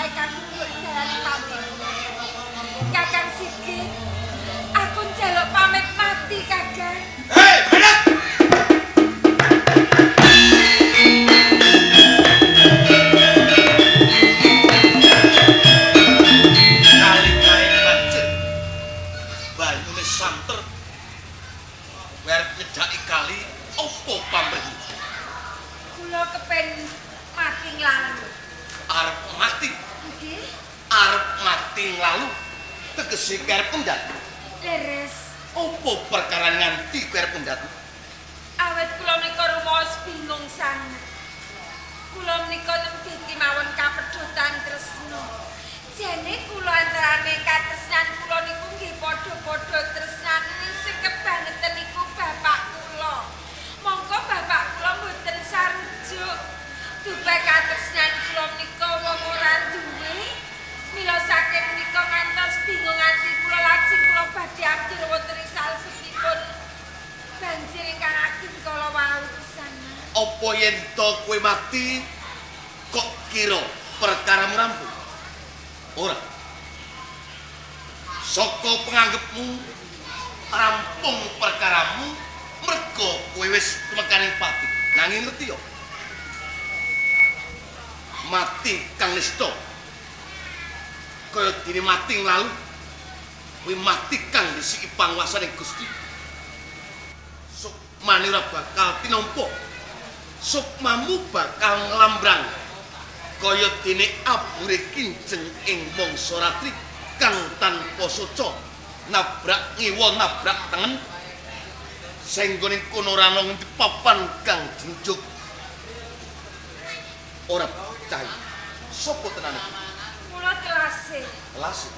wae kanggo golek dalane pati. Kakang Sigit, aku njaluk pamit mati, Kakang. Hei, bener! Kali kae banjir. Banyune santer. Kowe arep nyedhaki kali opo pamrihmu? Kula kepen mati nglalu. Arep mati, Nggih, arep mati nglalu. Tegese kowe arep pendat. Leres. Opo perkara nganti kowe arep pendat? Awet kula menika rumaos bingung sanget. Kula menika nembe kemawon kapedhotan tresna. Jane kula antarane katresnan kula niku nggih padha-padha tresnane sing kebangeten niku bapak kula. Mongko bapak kula mboten sarujuk. Dupe katresnan kula menika wong ora duwe. Mila saking menika ngantos bingung ati kula lajeng kula badhe atur wonten ing salebetipun banjir ingkang ageng kala wau pisanan. Apa yen to kowe mati kok kira perkaramu rampung? Ora. Saka penganggepmu rampung perkaramu merga kowe wis tumekaning pati. Nanging ngerti yo. Mati kang nista. Kaya dene mati nglalu. Kowe mati kang disiki panguwasaning Gusti. Sukmane ora bakal tinampa. Sukmamu bakal nglambrang kaya dene abure kinjeng ing mangsa ratri kang tanpa soca nabrak ngiwa nabrak tengen senggo ning kono ora ana ngendi papan kang dinjuk ora cah sapa tenan iki? Kula telase. Telase.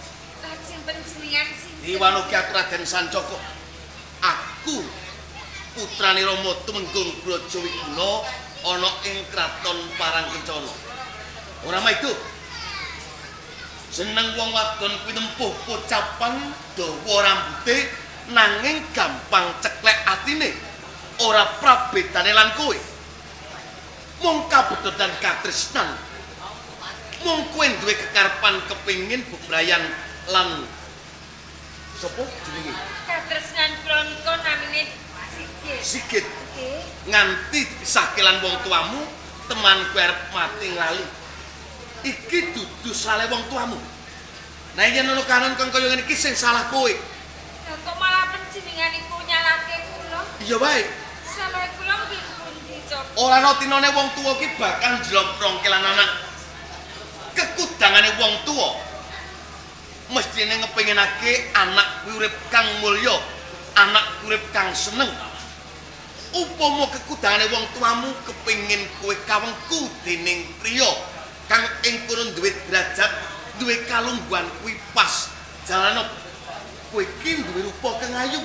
Lajeng panjenengan sinten? Diwanoke aku Raden Sancaka. Aku putrane Rama Tumenggung Brajawiguna ana ing kraton Parangkencana. Ora maido. Jeneng wong wadon kuwi nempuh pocapan dawa rambute nanging gampang ceklek atine. Ora prabedane lan kowe. Mung kabedotan katresnan. Mung kowe duwe kekarepan kepingin bebrayan lan sapa jenenge? Katresnan kula nika namine Sigit. Sigit. Nggih. Nganti dipisahke lan wong tuamu, teman kowe arep mati nglalu. Iki dudu sale wong tuamu. Nah yen ana kahanan kang kaya ngene iki sing salah kowe. Lah kok malah panjenengan niku nyalahke kula? Iya wae. Salah kula nggih pundi coba? Ora ana tinane wong tuwa ki bakal njlomprongke lan anak. Kekudangane wong tuwa mestine ngepinginake anak kuwi urip kang mulya, anak kuwi urip kang seneng. Upama kekudangane wong tuamu kepingin kowe kawengku dening priya kang ing kono duwe derajat, duwe kalungguhan kuwi pas. Jalane kowe iki duwe rupa kang ayu.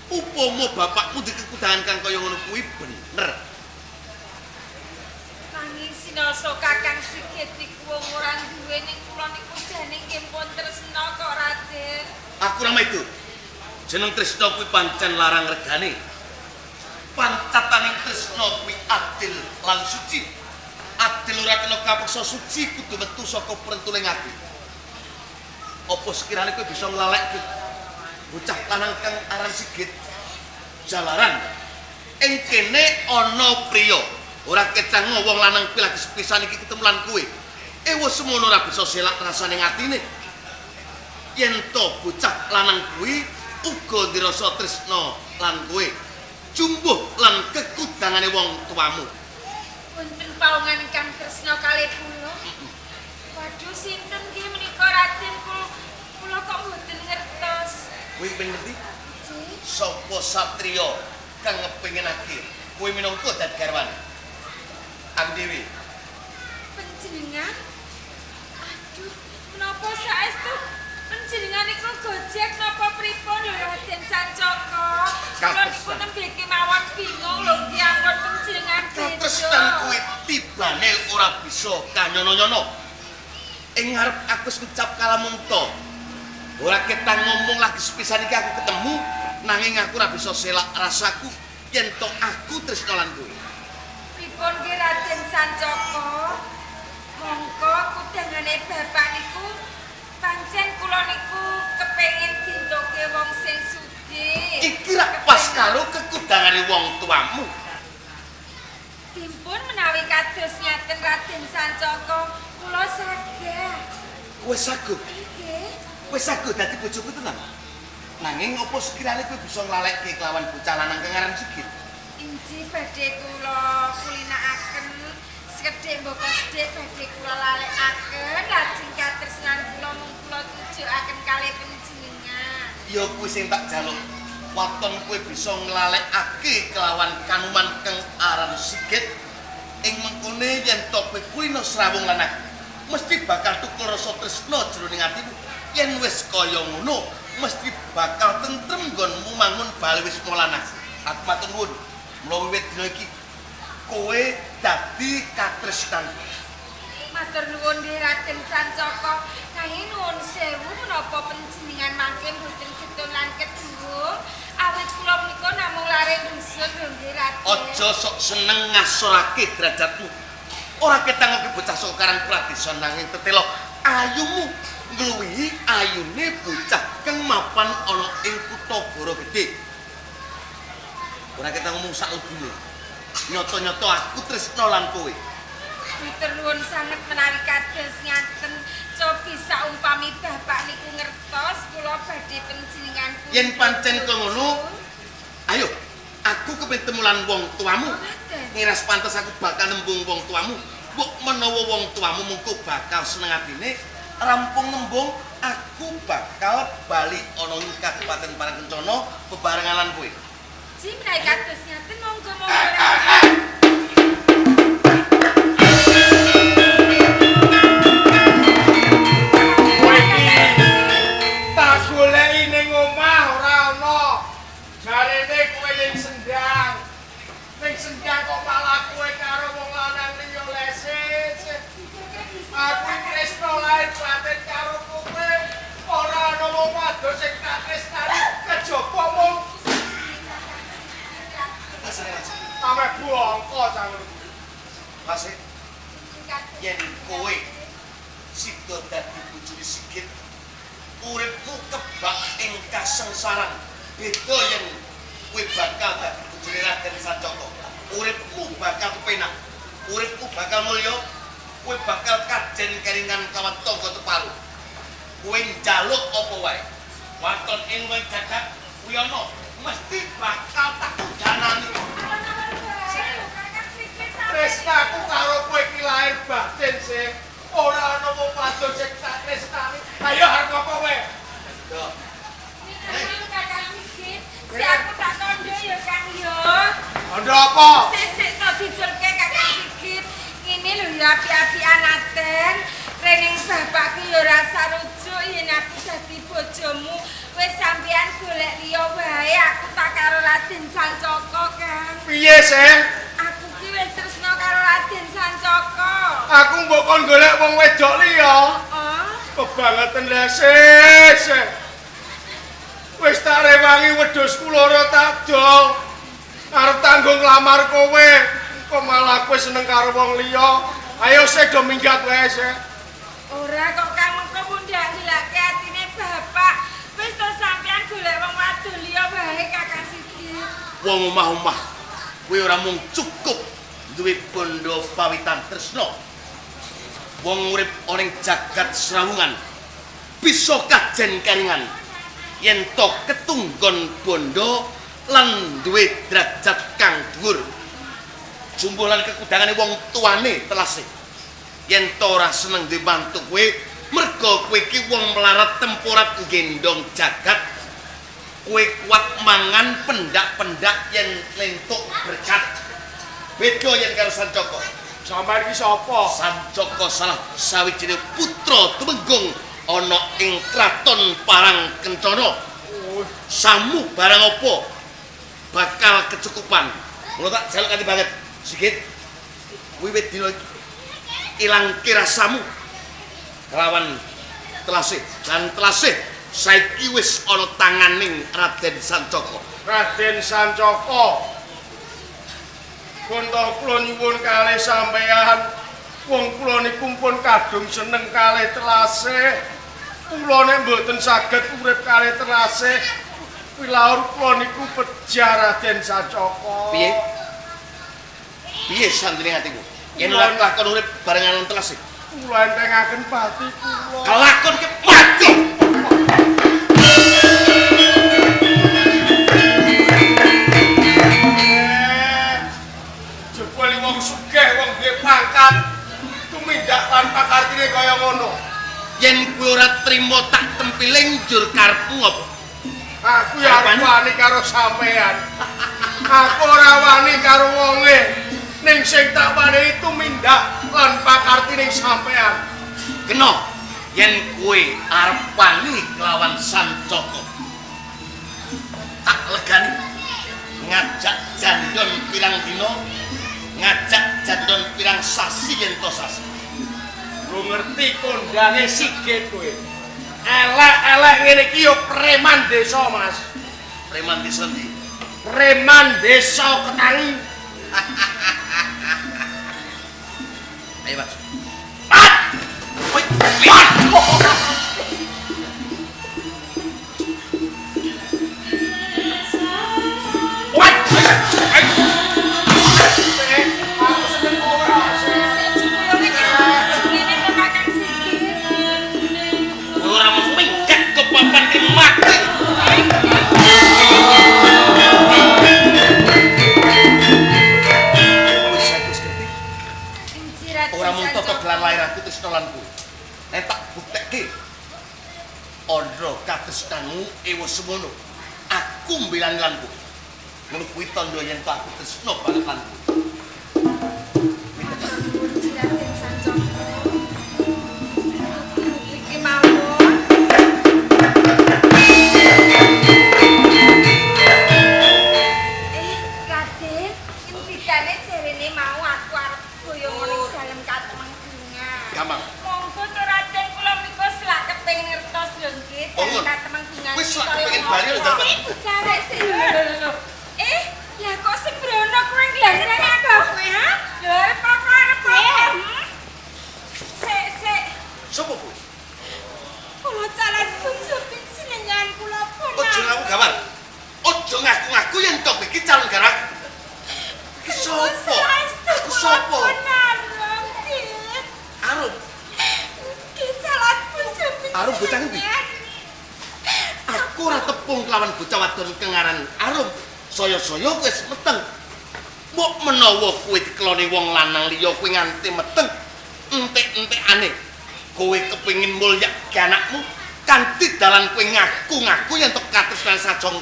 Upama bapakmu duwe kekudangan kang kaya ngono kuwi bener. Nanging sinoso Kakang Sigit niku wong ora duwe ning kula niku jane nggih pun tresna kok Raden. Aku ora maido. Jeneng tresna kuwi pancen larang regane. Pancataning tresna kuwi adil lan suci. Adil ora kena kapeksa, suci kudu metu saka prentuling ati. Apa sekirane kowe bisa nglalekke bocah lanang kang aran Sigit? Jalaran ing kene ana priya. Ora kecang wong lanang kuwi lagi sepisan iki ketemu lan kowe. Ewa semono ora bisa selak rasane atine. Yen to bocah lanang kuwi uga dirasa tresna lan kowe. Jumbuh lan kekudangane wong tuamu. Wonten paungan ingkang tresna kalih kula. Waduh sinten nggih menika Raden kula kok mboten ngertos. Kowe pengen ngerti? Nggih. Sapa satriya kang ngepinginake kowe minangka dadi garwane? Aku dhewe. Panjenengan? Aduh, menapa saestu panjenengan niku gojek napa pripun lho Raden Sancaka? Kula niku nembe kemawon bingung lho nggih ampun panjenengan beda. Katresnan kuwi tibane ora bisa kanyono-nyono. Ing ngarep aku wis ngucap kalamunta. Ora ketang ngomong lagi sepisan iki aku ketemu nanging aku ora bisa selak rasaku yen to aku tresna lan kowe. Pripun nggih Raden Sancaka? Mongko kudangane bapak niku pancen kula niku kepengin dintoke wong sing sugih. Iki rak pas karo kekudangane wong tuamu. Dimpun menawi kados ngaten Raden Sancaka, kula sagah. Kowe saguh. Nggih. Kowe saguh dadi bojoku tenan. Nanging opo sekirane kowe bisa nglalekke kelawan bocah lanang kang aran Sigit? Inji badhe kula kulinakaken, sekedhik mboko sedhik badhe kula lalekaken, lajeng katresnan kula mung kula tujukaken kalih panjenengan. Ya kuwi sing tak jaluk. Waton kowe bisa nglalekake kelawan kanuman kang aran Sigit ing mengkone yen to kowe kulina srawung lan aku mesti bakal tukul rasa tresna jroning atimu. Yen wis kaya ngono, mesti bakal tentrem nggonmu mangun bali wisma lan aku. Aku matur nuwun. Mula wiwit dina iki kowe dadi katresnan. Matur nuwun nggih Raden Sancaka. Nanging nuwun sewu menapa panjenengan mangke mboten getun lan keduwung? Awit kula menika namung lare dusun lho nggih Raden. Aja sok seneng ngasorake derajatmu. Ora ketang kowe bocah saka Karang Pradesa nanging tetela ayumu ngluwihi ayune bocah kang mapan ana ing kutha Goro Gedhe. Ora ketang ngomong sak lebine. Nyata-nyata aku tresna lan kowe. Matur nuwun sanget menawi kados ngaten. Cobi saumpami bapak niku ngertos kula badhe panjenengan pun. Yen pancen kaya ngono, ayo aku kepengin temu lan wong tuamu. Ngiras pantes aku bakal nembung wong tuamu. Mbok menawa wong tuamu mengko bakal seneng atine, rampung nembung aku bakal bali ana ing Kabupaten Parangkencana bebarengan lan kowe. Ji menawi kados ngaten monggo monggo. Kowe iki tak goleki ning omah ora ana. Jarene kowe ning sendang. Ning sendang kok malah kowe karo wong lanang liya lese. Aku iki tresno lair batin karo kowe. Ora ana wong wadon sing tak tresnani kejaba mung sampe bongko cangkem. Mas, yen kowe sida dadi bojone Sigit, uripmu kebak ing kasengsaran. Beda yen kowe bakal dadi bojone Raden Sancaka. Uripmu bakal kepenak, uripmu bakal mulya, kowe bakal kajen keringan kawan tangga teparu. Kowe njaluk apa wae, waton ing wong jagat kuwi ana mesti bakal tak udanani. Tresnaku karo kowe iki lahir batin sih. Ora ana wong wadon sing tak tresnani. Ayo arep apa kowe? Yo. Kakang Sigit, si aku tak kondo ya Kang yo. Kondo apa? Sesek to diculke Kakang Sigit. Ngene lho ya api-apian aten. Rening bapakku ya ora sarujuk yen aku dadi bojomu. Wis sampean golek liya wae, aku tak karo Raden Sancaka, Kang. Piye sih? Aku ki wis tresna karo Raden Sancaka. Aku mbok kon golek wong wedok liya. Oh, Kebangetan lese. Wis tak rewangi wedhusku loro tak dol. Arep tanggung nglamar kowe. Kok malah kowe seneng karo wong liya. Ayo sih do minggat wae sih. Ora kok Kang mengko mundhak ndelake atine bapak. Wis to sampean golek wong wadon liya wae Kakang Sigit. Wong omah-omah kowe ora mung cukup duwe bondo pawitan tresna. Wong urip ana ing jagat srawungan bisa kajen karingan yen to ketunggon bondo lan duwe derajat kang dhuwur. Jumbuh lan kekudangane wong tuane telase. Yen to ora seneng duwe mantu kowe, merga kowe iki wong melarat temporat nggendong jagat. Kowe kuat mangan pendak-pendak yen lentuk berkat. Beda yen karo Sancaka. Sampeyan iki sapa? Sancaka salah sawijine putra tumenggung ana ing kraton Parangkencana. Samu barang apa bakal kecukupan. Mula tak jaluk kanthi banget. Sigit, wiwit dina iki ilangke rasamu kelawan telasih lan telasih saiki wis ana tanganing Raden Sancaka. Raden Sancaka. Kunto kula nyuwun kalih sampeyan, Wong kula niku pun kadung seneng kalih Telasih. Kula nek mboten saged urip kalih Telasih, wilaur kula niku pejah Raden Sancaka. Piye? Piye sandine atimu? Yen ora kelakon urip barengan Telasih. Kula entengaken pati kula. Kelakon ke mati. Jebule wong sugih, wong duwe pangkat, tumindak lan pakartine kaya ngono. Yen kowe ora trima tak tempiling njur karepmu apa? Aku ya arep wani karo sampean. Aku ora wani karo wonge. Ning sing tak wani tumindak lan pakartine sampean. Kena yen kowe arep wani kelawan Sancaka. Tak legani ngajak jandon pirang dina, ngajak jandon pirang sasi yen to sasi. Lu ngerti kondange Sigit kowe. Elek-elek ngene iki yo preman desa, Mas. Preman desa ndi? Preman desa Ketangi. Ayo, Mas. Pat! Woi, pat! Woi, ayo. Aku seneng kowe. Ora mung minggat ke papan ki mati. Wis saiki wis ngerti. Ora mung tata gelar lahir aku tresna lan kowe. Nek tak buktekke ana katresnanmu ewa semono. Aku mbelani lan kowe. Ngono kuwi tandha yen aku tresna banget lan kowe. Raden Sancaka. Iki mawon. Raden, intikane jarene mau aku arep boyong ning dalem Katemenggungan. Gampang. Monggo to Raden kula menika selak kepengin ngertos lho nggih dalem Katemenggungan. Wis selak kepengin bali lho dapat. Lho. Lah kok sembrono kowe nglarang aku kowe ha? Lho arep apa arep apa? Sik sik. Sopo kowe? Kula calon bojo panjenengan kula pun. Ojo ngaku gawar. Ojo ngaku-ngaku yen to iki calon garap. Iki sopo? Aku sopo? Arum. Iki calon bojo panjenengan. Arum bocah ngendi? Aku ora tepung kelawan bocah wadon kang aran Arum. Saya-saya wis meteng. Mbok menawa kowe dikeloni wong lanang liya kowe nganti meteng. Entek-entekane kowe kepengin mulyake anakmu kanthi dalan kowe ngaku-ngaku yen tok katresnan Sajong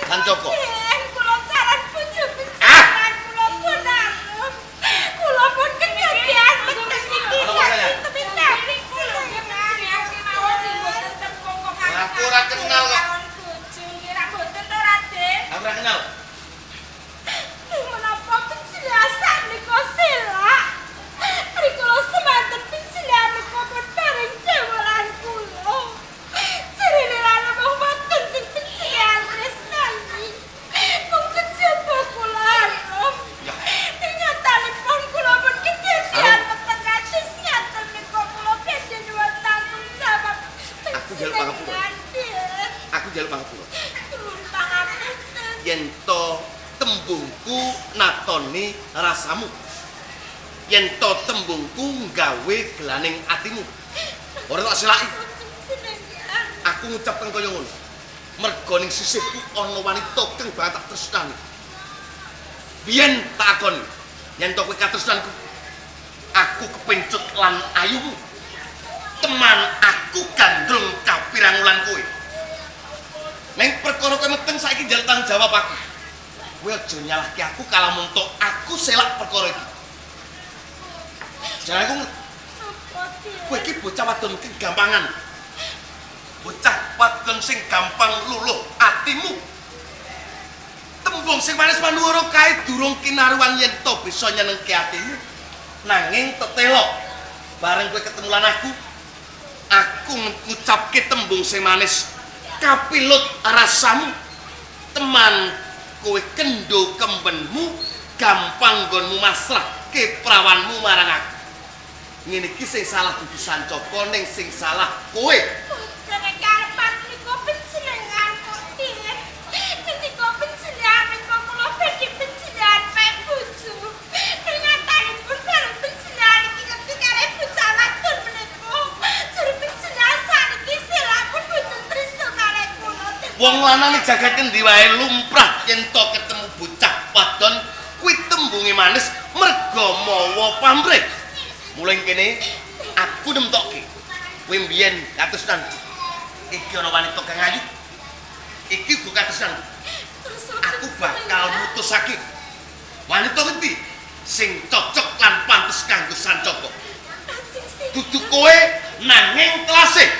Sancaka. Kula calon bojo panjenengan kula pun Arum. Kula pun kedadian meteng iki saking tumindak. Aku ora kenal kok. Aku ora kenal. Menapa penjelasan nika selak? Rikala semanten penjelasan nika pun bareng dewa lan kula. Jarene lan mung wonten sing penjelasan tresnani. Mung kejaba kula Arum. Nyatanipun kula pun kedadian meteng kados ngaten nika kula badhe nyuwun tanggung jawab. Aku njaluk pangapura. Aku njaluk pangapura. Yen to tembungku natoni rasamu. Yen to tembungku nggawe gelaning atimu. Ora tak selaki. Aku ngucapkan kaya ngono. Merga ning sisihku ana wanita kang banget tak tresnani. Biyen tak akoni yen to kowe katresnanku. Aku kepencut lan ayumu. Teman aku gandrung kapirang wulan kowe. Neng perkara kowe meteng saiki njaluk tanggung jawab aku. Kowe aja nyalahke aku kalamun tok aku selak perkara iki. Jangan aku kowe iki bocah wadon kegampangan. Bocah wadon sing gampang luluh atimu. Tembung sing manis manuwara kae durung kinaruan yen to bisa nyenengke atimu. Nanging tetelo bareng kowe ketemu lan aku, aku ngucapke tembung sing manis. Kapilut rasamu teman kowe kendo kembenmu gampang nggonmu masrahke prawanmu marang aku. Ngene iki sing salah dudu Sancaka ning sing salah kowe. Boten karepan menika panjenengan kok Dik. Ketika panjenengan menika kula badhe panjenengan pek bojo. Nyatanipun bareng panjenengan iki ngerti kalih bocah wadon menika. Jare panjenengan saniki selapun boten tresna kalih kula. Wong lanang ning jagat endi wae lumrah yen to ketemu bocah wadon kuwi tembunge manis merga mawa pamrih. Mulai kene aku nemtokke. Kowe mbiyen katresnan. Iki ana wanita kang ayu. Iki uga katresnan. Aku bakal mutusake wanita ngendi sing cocok lan pantes kanggo Sancaka. Dudu kowe nanging Telasih.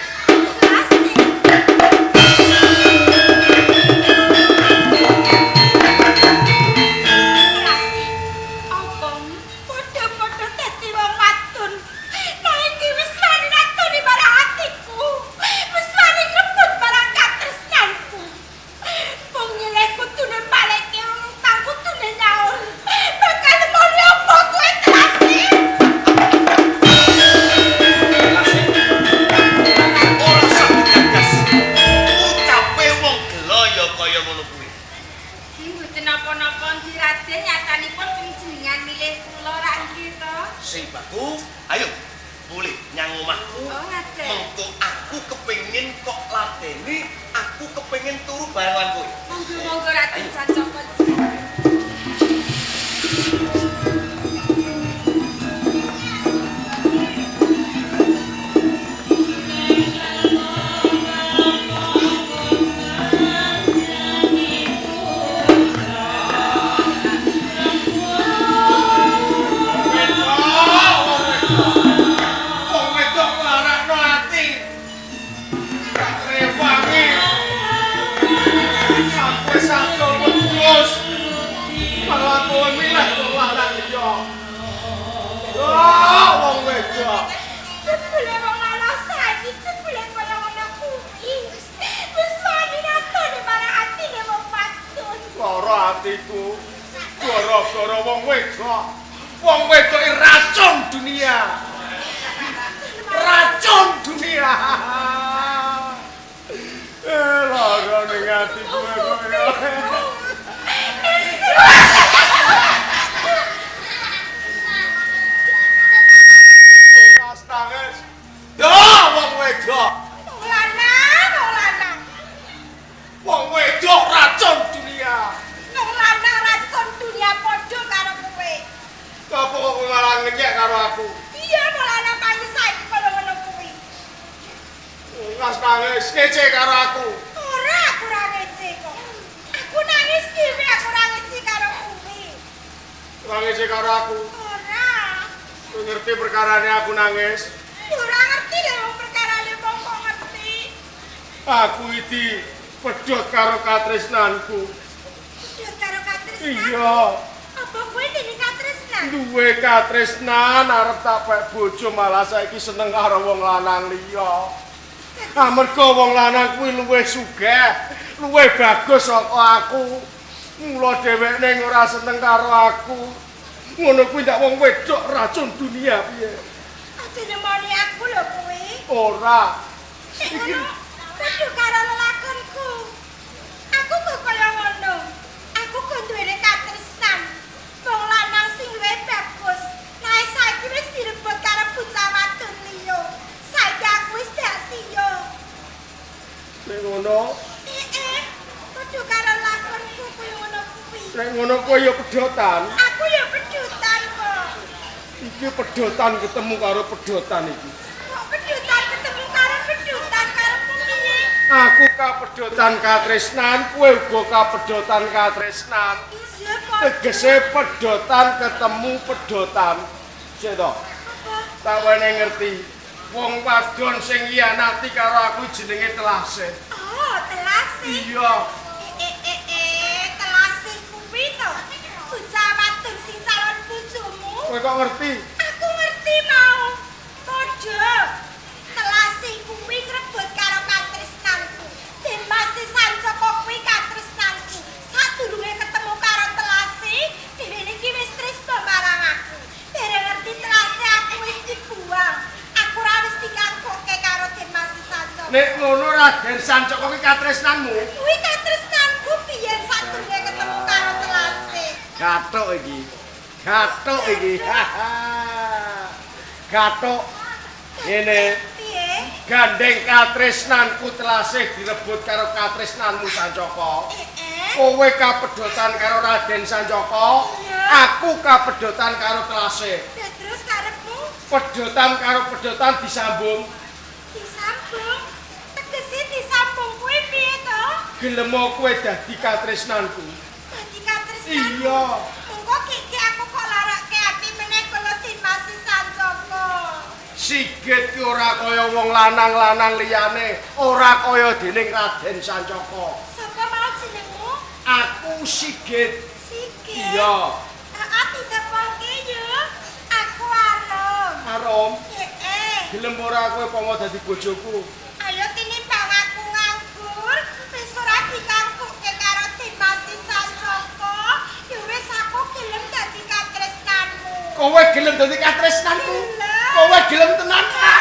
Gara-gara wong wedok. Wong wedok iki racun dunia. Racun dunia. Lara ning atiku kok. Nangis. Yo wong wedok. Wong lanang, wong lanang. Wong wedok racun dunia. Wong lanang racun dunia padha karo kowe. Apa kok kowe malah ngenyek karo aku? Iya, wong lanang payu saiki kaya ngono kuwi. Ngas nangis ngece karo aku. Ora, aku ora ngece kok. Aku nangis dhewe, aku ora ngece karo kowe. Ora ngece karo aku. Ora. Kowe ngerti perkarane aku nangis? Ora ngerti lho wong perkarane wong kok ngerti. Aku iki pedhot karo katresnanku. Pedhot karo katresnan? Iya. Apa kowe dene katresnan? Duwe katresnan arep tak pek bojo malah saiki seneng karo wong lanang liya. Amarga wong lanang kuwi luwih sugih, luwih bagus saka aku. Mula dhewekne ora seneng karo aku. Ngono kuwi ndak wong wedok racun dunia piye? Aja nemoni aku lho kowe. Ora. Nek ngono padha karo lelakonku. Aku kok kaya ngono. Aku kok duwene katresnan. Wong lanang sing luwih bagus. Nah saiki wis direbut karo bocah wadon liya. Saiki aku wis dak siyo. Nek ngono, heeh. Padha karo lakonku kuwi ngono kuwi. Nek ngono kowe ya pedotan. Aku ya pedotan kok. Iki pedotan ketemu karo pedotan iki. Kok pedotan ketemu karo pedotan karo piye? Aku kapedotan katresnan, kowe uga kapedotan katresnan. Iya kok. Tegese pedotan ketemu pedotan. Sik to. Apa? Tak wene ngerti. Wong wadon sing khianati karo aku jenenge Telasih. Oh, Telasih. Iya. Telasih kuwi to. Bocah wadon sing calon bojomu. Kowe kok ngerti? Aku ngerti mau. Padha. Telasih kuwi ngrebut karo katresnanku. Den Mas Sancaka kuwi katresnanku. Sadurunge ketemu karo Telasih, dheweke iki wis tresna marang aku. Dereng ngerti Telasih aku wis dibuang. Nek ngono Raden Sancaka ki katresnanmu. Kuwi katresnanku biyen sadurunge ketemu karo Telase. Gathuk iki. Gathuk iki. Gathuk. Ngene. Piye? Gandeng katresnanku Telasih direbut karo katresnanmu Sancaka. Heeh. Kowe kapedotan karo Raden Sancaka, aku kapedotan karo Telasih. Lah terus karepmu Pedotan karo pedotan disambung. Disambung. Tegese disambung kuwi piye to? Gelemo kowe dadi katresnanku. Dadi katresnan. Iya. Mengko kiki aku kok larake ati meneh kula Dinmasi Sancaka. Sigit ki ora kaya wong lanang-lanang liyane, ora kaya dening Raden Sancaka. Sapa mau jenengmu? Aku Sigit. Sigit. Iya. Heeh, ditepongke yo. Aku Arum. Arum, Heeh. gelem ora kowe pomo dadi bojoku? Ayo tinimbang aku nganggur, wis ora dikangkuke karo Dinmasi Sancaka. Ya wis aku gelem dadi katresnanmu. Kowe gelem dadi katresnanku? Gelem. Kowe gelem tenan? Apa?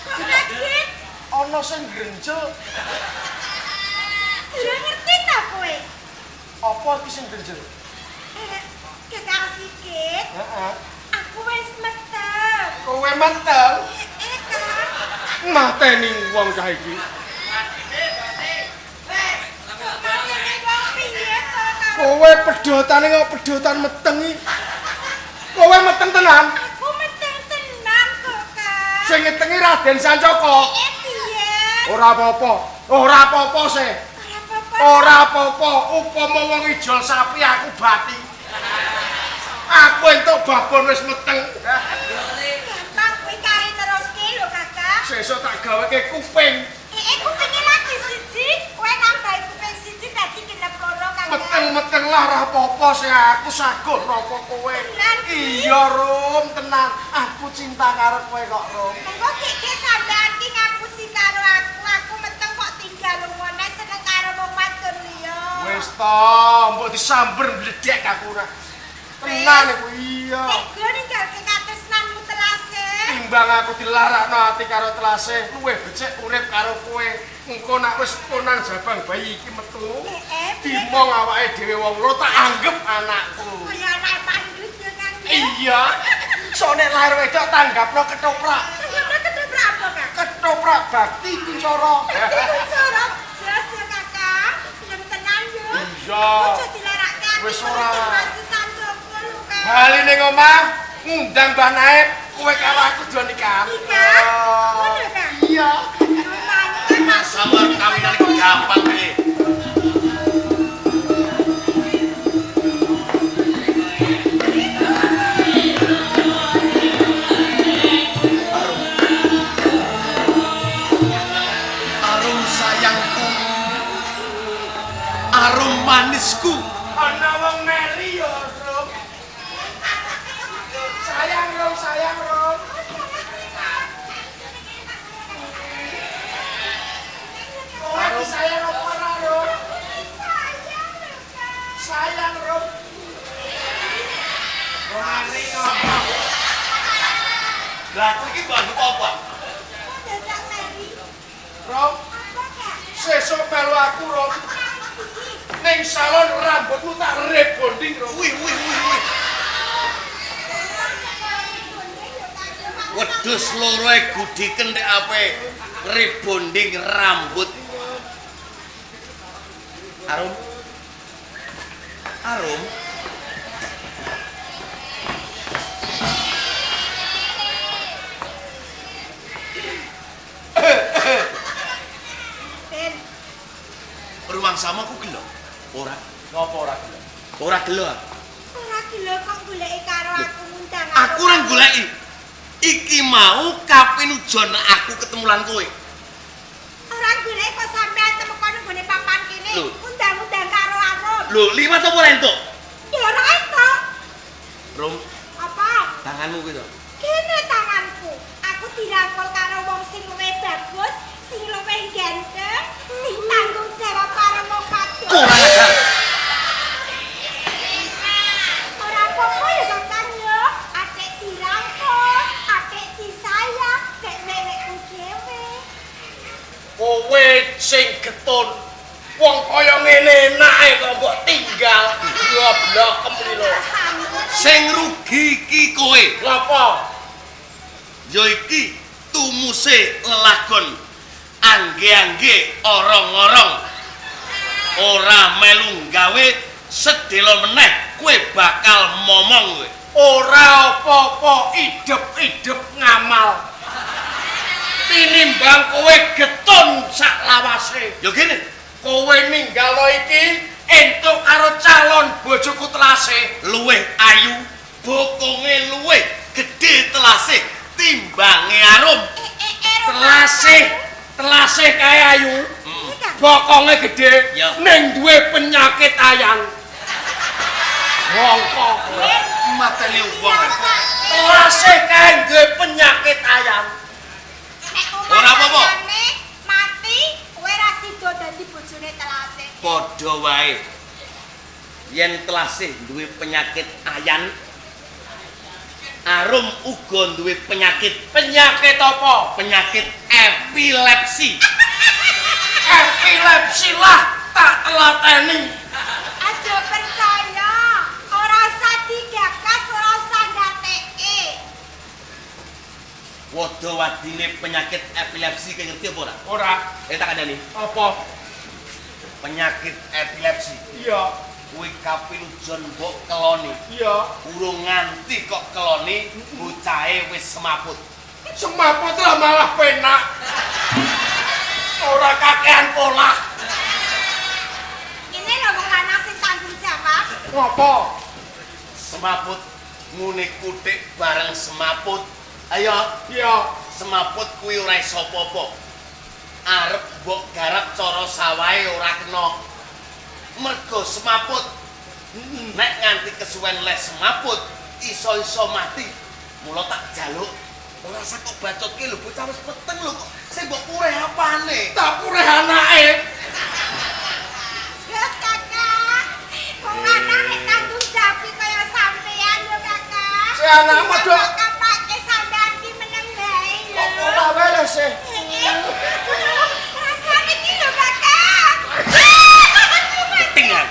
Kok kaget? Ana sing grenjel. Durung ngerti ta kowe? Apa iki sing grenjel? Kakang Sigit, Heeh. aku wis meteng. Kowe meteng? Kang. Mateni wong cah iki. Mateni wong piye to, Kang? Kowe pedhotane kok pedhotan meteng iki. Kowe meteng tenan? Aku meteng tenan kok, Kang. Sing ngetengi Raden Sancaka. Piye? Ora apa-apa. Ora apa-apa sih. Ora apa-apa. Ora apa-apa. Upama wong ijol sapi aku bati. Aku entuk babon wis meteng. Gampang kuwi kari teruske lho, Kakak. Sesuk tak gaweke kuping. Kupinge lagi siji, kowe nambahi kuping siji dadi genep loro, Kakak. Meteng-meteng lah ora apa-apa sih aku saguh napa kowe. Tenan, Ki? Iya, Rum, tenan. Aku cinta karo kowe kok, Rum. Mengko kiki sampean ki ngapusi karo aku, aku meteng kok tinggal lunga nek seneng karo wong wadon liya. Wis to, mbok disamber bledek aku ora. Tenan iku iya. Tega ninggalke katresnanmu Telase. Timbang aku dilarakno ati karo Telase, luwih becik urip karo kowe. Engko nek wis punang jabang bayi iki metu, dimong awake dhewe wong loro tak anggep anakku. Kaya anake pandut ya, Kang. Iya. Sok nek lahir wedok tanggapno ketoprak. Tanggapno ketoprak apa, Kang? Ketoprak bakti kuncara. Bakti kuncara. Jos ya, Kakang. Gelem tenan yo. Iya. Ojo dilarake ati. Wis ora. Masih Sancaka lho, Kang. Bali ning omah ngundang Mbah Naib, kowe karo aku do nikah. Nikah? Ngono, Kang? Iya. Samar kawinan iki gampang piye. Arum sayangku. Arum manisku. Ana wong meri ya, Rum. Sayang, Rum, sayang, Rum. Kowe disayang apa ora, Rum? Sayang lho, Kang. Sayang, Rum. Romani ngopo? Lah aku iki mbok anggap apa? Kok dadak meri? Rum, Apa, Kang? sesuk melu aku, Rum. Ning salon rambutmu tak rebonding, Rum. Wih, wih, wih, wih. Wedhus loro e gudiken nek ape rebonding rambut. Arum. Arum. Ben, Rumangsamu aku gelo. Ora. Ngopo ora gelo? Ora gelo. ora gelo kok goleki karo aku ngundang Aku ora goleki. Iki mau kapinujon aku ketemu lan kowe. Ora goleki kok sampean temekon nggone papan kene. Undang-undang karo Arum. Lho, liwat apa ora entuk? Ya ora entuk. Rum, Apa? tanganmu kuwi to. Kene tanganku. Aku dirangkul karo wong sing luwih bagus, sing luwih ganteng, sing tanggung jawab karo wong wadon. Kurang ajar. Ora apa-apa ya Kakang yo. Atik dirangkul, atik disayang. getun. Wong kaya ngene enake kok mbok tinggal. Goblokem iki lho. Sing rugi iki kowe. Lha apa? Ya iki tumuse lelagon angge-angge orong-orong. Ora melu gawe sedelo meneh kowe bakal momong kowe. Ora apa-apa, idep-idep ngamal. Tinimbang kowe getun sak lawase. Ya gene, kowe ninggalo iki entuk karo calon bojoku Telase. Luwih ayu, bokonge luwih gedhe Telase timbange Arum. Telase, Telase kae ayu. Bokonge gedhe ning duwe penyakit ayan. Wongko mateni wong. Telase kae duwe penyakit ayam. Ora apa-apa. Mati kowe ra sida dadi bojone Telase. Padha wae. Yen Telase duwe penyakit ayan, Arum uga duwe penyakit. Penyakit apa? Penyakit epilepsi. Epilepsi lah tak telateni. Aja percaya, ora usah digagas, ora usah ngateke. Wada-wadine penyakit epilepsi kowe ngerti apa ora? Ora. Tak kandhani. Apa? Penyakit epilepsi. Iya. Kuwi kapilujon mbok keloni. Iya. Urung nganti kok keloni, bocahe wis semaput. Semaput lah malah penak. Ora kakean polah. Ngene lho wong lanang sing tanggung jawab. Ngopo? Semaput ngene kutik bareng semaput. Ayo. Iya. Semaput kuwi ora iso apa-apa. Arep mbok garap cara sawahe ora kena. Mergo semaput. Nek nganti kesuwen les semaput, iso-iso mati. Mula tak jaluk ora usah kok bacotke lho, bocah wis peteng lho kok. Sing mbok pureh apane? Tak pureh anake. Wes Kakak. Wong lanang nek tanggung jawab kaya sampean lho Kakak. Si anakmu dok. Kapake sampean ki meneng wae lho. Kok ora wae lho sih. Rasane iki lho Kakak. Ketingan.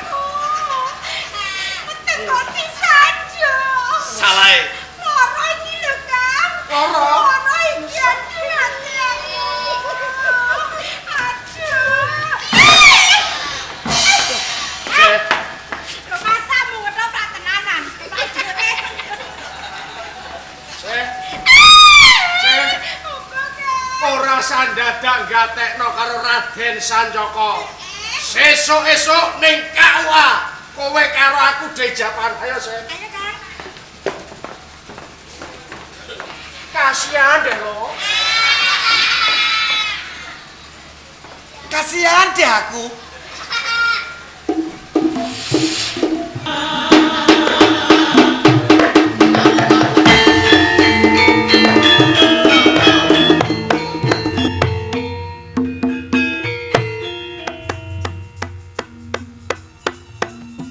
Peteng kok pisan yo. Salahe. Loro iki lho Kang. Loro. Loro iki aduh ati aku. Aduh. Lho masamu ngethoprak tenanan. Seh. Seh. Ora sandadak gatekno karo Raden Sancaka. Sesuk-esuk ning KUA kowe karo aku dejapan. Ayo, Seh. Ayo, Kang. Kasihan deh lo. Kasihan deh aku.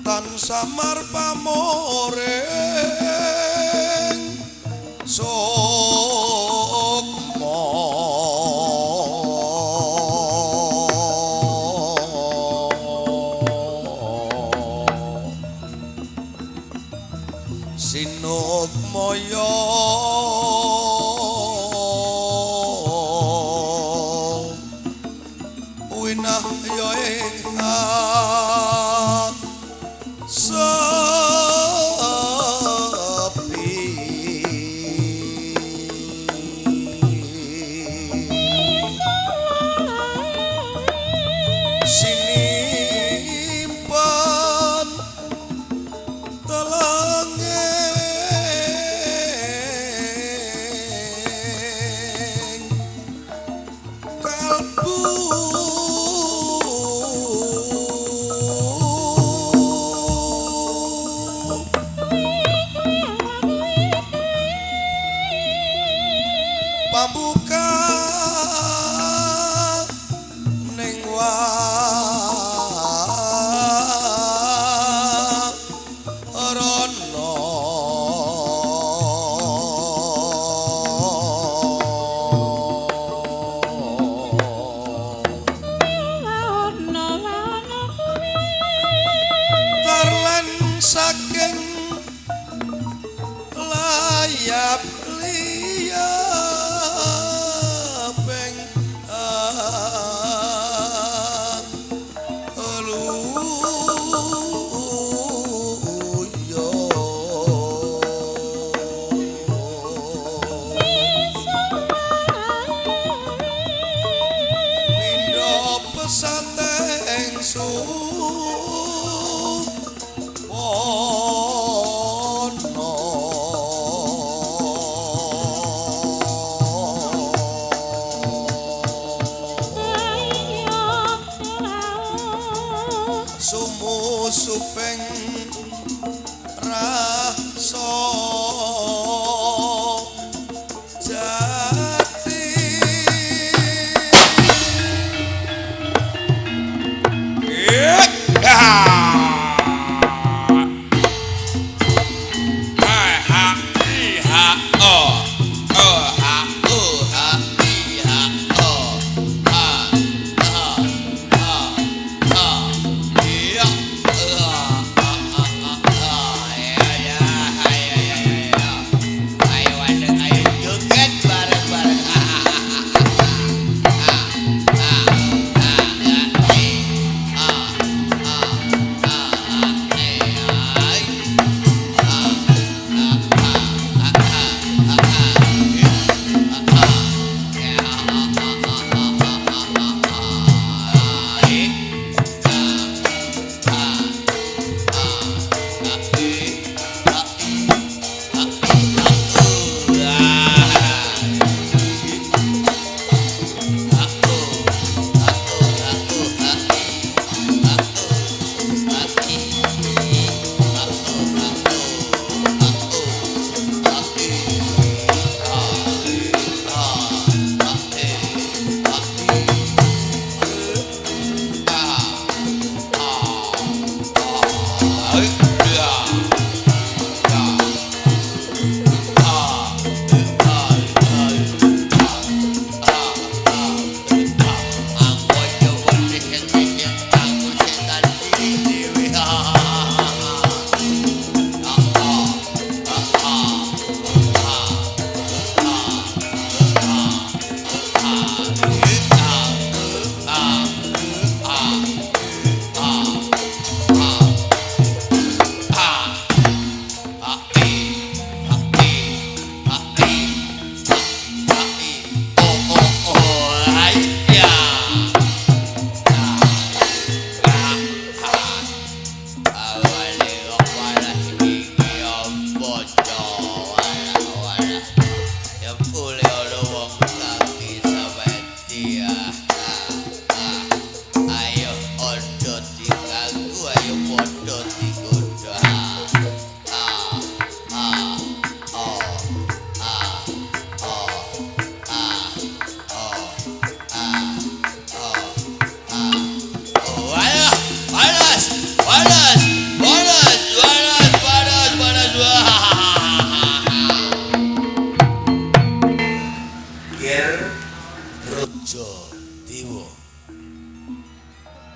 Tan samar pamoring sukma sinukmaya winahya ing sepi. Sinimpan telenge rasa jati.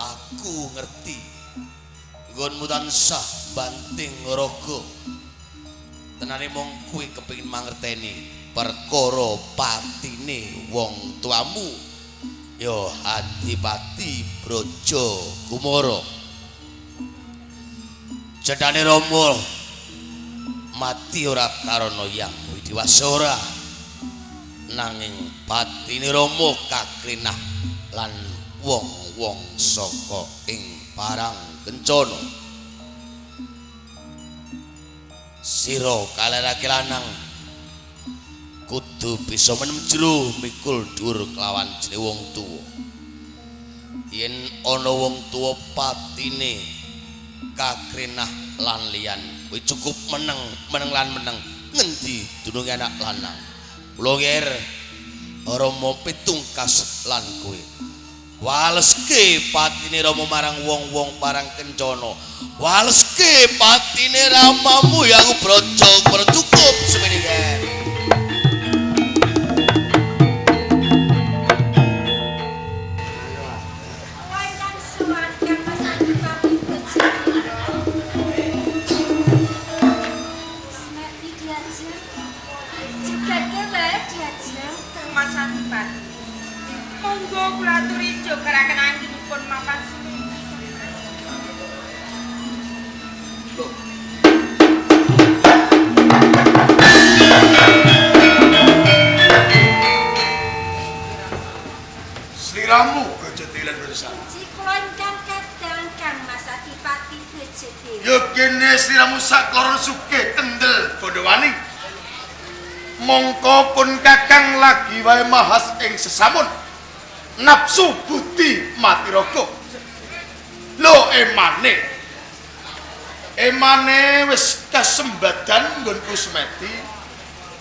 Aku ngerti nggonmu tansah banting raga. Tenane mung kuwi kepengin mangerteni perkara patine wong tuamu ya Adipati Braja Kumara. Cedhane Rama mati ora karana Yang Widiwasa, nanging patine Rama kakrinah lan wong-wong saka ing parang kencana. Sira kalerake lanang kudu bisa menem jero mikul dhuwur kelawan jenenge wong tuwa. Yen ana wong tuwa patine kakrinah lan liyan kuwi cukup meneng, meneng lan meneng ngendi dununge anak lanang. Kula nger Rama pitungkas lan kowe. Waleske patine Rama marang wong-wong parang kencana. Waleske patine ramamu ya aku Braja Kumara cukup semene nger. Monggo kula aturi jogaraken anggenipun mapan seminggu. Sliramu Brajadewi lan Brajadewi. Kula ingkang kadang Kang Mas Adipati Brajadewi. Ya kene sliramu sakloron sugih kendel Bondowani. Mongko pun kakang lagi wae mahas ing sesamun. Nafsu budi mati raga. Lho emane. Emane wis kasembadan nggonku semedi,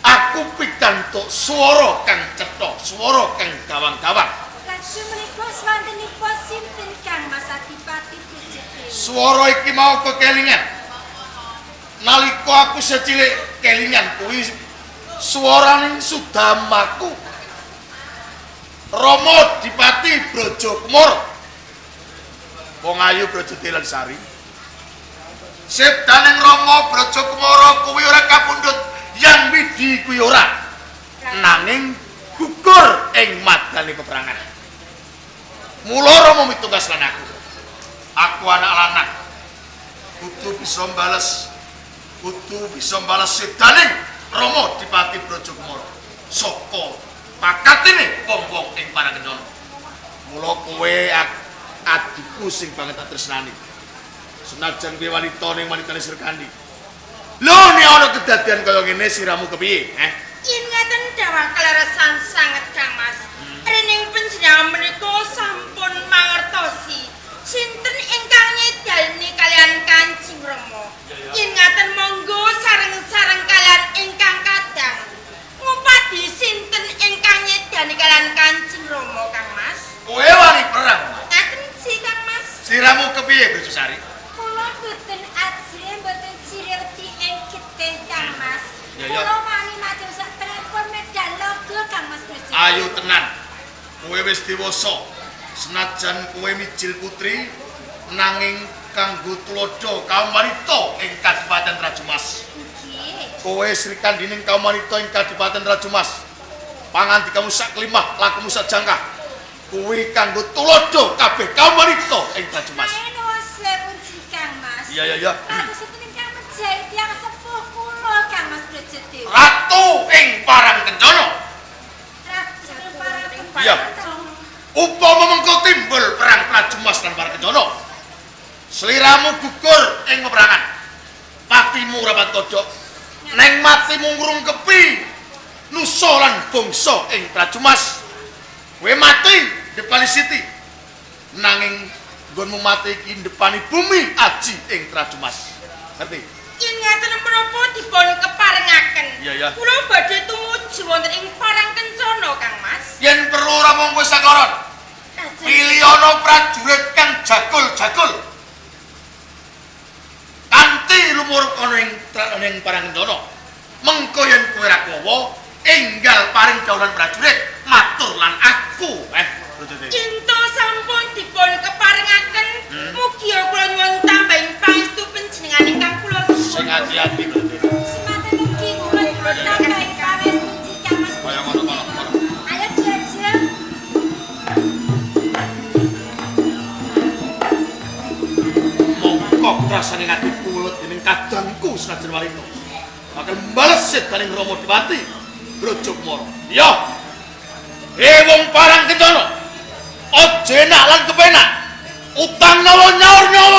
aku pikantuk swara kang cetha, swara kang gawang-gawang. Lajeng menika swantenipun sinten Kang Mas Adipati Brajadewa? Swara iki mau kekelingan. Nalika aku secilik kelingan kuwi swaraning sudamaku. Rama Dipati Brajakumara. Wong ayu Brajadewa lan Sari. Sedaning Rama Brajakumara kuwi ora kapundhut, Yang Widi kuwi ora. Nanging gugur ing madane peperangan. Mula Rama mitungkas lan aku. Aku anak lanang. Kudu bisa bales. Kudu bisa bales sedaning Rama Dipati Brajakumara. Saka pakatine wong-wong ing Parangkencana. Mula kowe adikku sing banget tak tresnani. Senajan kowe wanita ning wanitane Srikandi. Lho nek ana kedadian kaya ngene siramu kepiye? Eh? Yen ngaten dawah kaleresan sanget Kang Mas. Rening panjenengan menika sampun mangertosi sinten ingkang nyedani kalian Kanjeng Rama. Yen ngaten monggo sareng-sareng kalian ingkang kadang ngupadi sinten ingkang nyedani kalian Kanjeng Rama Kang Mas. Kowe wani perang. Ngaten si Kang Mas. Siramu kepiye Brojosari? Kula boten ajrih mboten cirewdi ing getih Kang Mas. Kula wani maju sak telepon medan laga Kang Mas Brajadewa. Ayo tenan. Kowe wis dewasa. Senajan kowe mijil putri nanging kanggo tuladha kaum wanita ing Kadipaten Trajumas. Nggih. Kowe srikandining kaum wanita ing Kadipaten Trajumas. Pangandikamu sak klimah, lakumu sak jangkah. Kuwi kanggo tuladha kabeh kaum wanita ing Trajumas. Kang Mas. Iya iya iya. Kados sinten ingkang mejahi tiyang sepuh kula Kang Mas Brajadewa. Ratu ing Parangkencana. Ratu Parangkencana. Iya. Upama mengko timbul perang Trajumas lan Parangkencana, sliramu gugur ing peperangan. Patimu rapat kodhok. Neng matimu ngrungkepi nusa lan bangsa ing Trajumas. Kowe mati depani siti. Nanging nggonmu mati iki ndepani bumi aji ing Trajumas. Ngerti? Yen ngaten menapa dipun keparengaken. Iya ya. Kula badhe tumuju wonten ing Parangkencana Kang Mas. Yen perlu ora mung kowe sakoron. Pilihana prajurit kang jagul-jagul. Kanthi lumur ana ing Parangkencana. Mengko yen kowe ra kowa, enggal paring dawuhan prajurit matur lan aku. Cinta sampun dipun keparengaken. Mugi kula nyuwun tambahing pangestu panjenengan ingkang kula suwun. Sing ati-ati Brajadewa. Semanten mugi kula nyuwun tambahing pangestu Kang Mas. Kaya ngono kono. Ayo diajeng. Mongko krasane atiku wiwit dening kadangku senajan wanita. Bakal mbales sedaning Rama Dipati Brajakumara. Iya. He wong Parangkencana. Aja enak lan kepenak. Utang nyawa nyaur nyawa.